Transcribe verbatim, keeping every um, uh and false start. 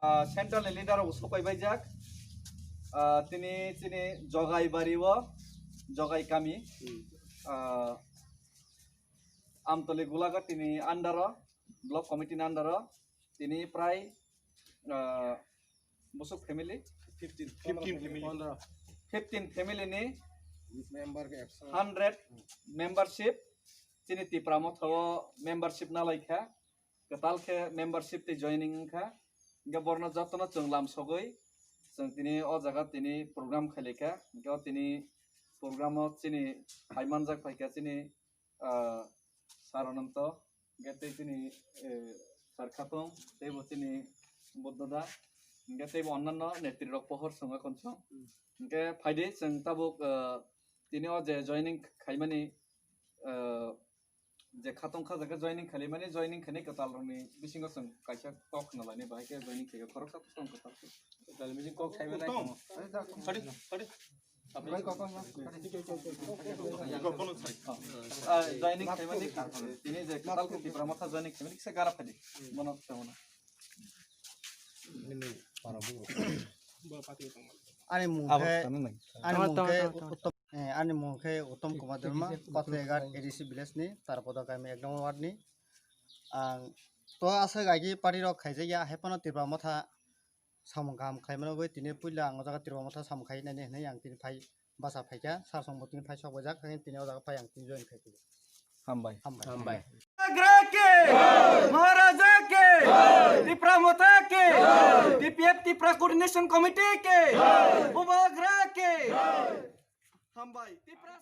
Ah, central ni leader rok sopai baijak. Ah, tini, tini Jogai bari o, Jogai kami. Hmm. Ah, Amtoli Gulaga tini under o, block committee ni under o. Tini prai, ah, busuk family. Fifteen, fifteen family. Fifteen family ni member ke ekso. Hundred membership. Tini Tipra Motha o membership nalaikha. Kwtal khe membership tei joining wngkha. Hingke borno jotono chwng lam sogwi chwng tini o jaga tini program khailaikha. Hingke o tini program o chini hai manjak phaikha chini, ah, Sir Ananto, hingke tei chini, eh, Sir Khatong, tei bo chini Buddha da, hingke tei bo onnanno netri rok pohor swngo khonchong. Hingke phaidi chwng tabuk, ah, tini o je joining khaimani, ah, je khatong kha jaga joining khali mani joining khani kwtal rokni bisingo chwng kaisa kok khna lainai bahai khe joining khaio khoroksa tong kwtal. Tal meeting kok khai mani. Sorry, sorry. Ah, joining khai mani tini je kwtal khe Tipra Motha joining khai mani kisa gara phadi. Mono kisa mono. Ani mung khe, ani mung khe Uttom, eh, ani mung khe Uttom Kumar Debbarma, Pathliaghat A D C village ni, Tarpoda kami ek number ward ni. Ang to aswk agi party rok khaijak ya, hai phano Tipra Motha samung kaham khlai mano bagwi tini puila ang o jaga Tipra Motha samung khai nani hinwi ang tini phai. Basa phaikha, sir songbo tini phai sok baijak, haino tini o jaga phai ang tini join khai phai. Hambai. Hambai. Hambai. Bubagra ke! Maharaja ke! Tipra Motha ke! T P F Tipra Coordination Committee ke! Bubagra ke! Hambai. Tipra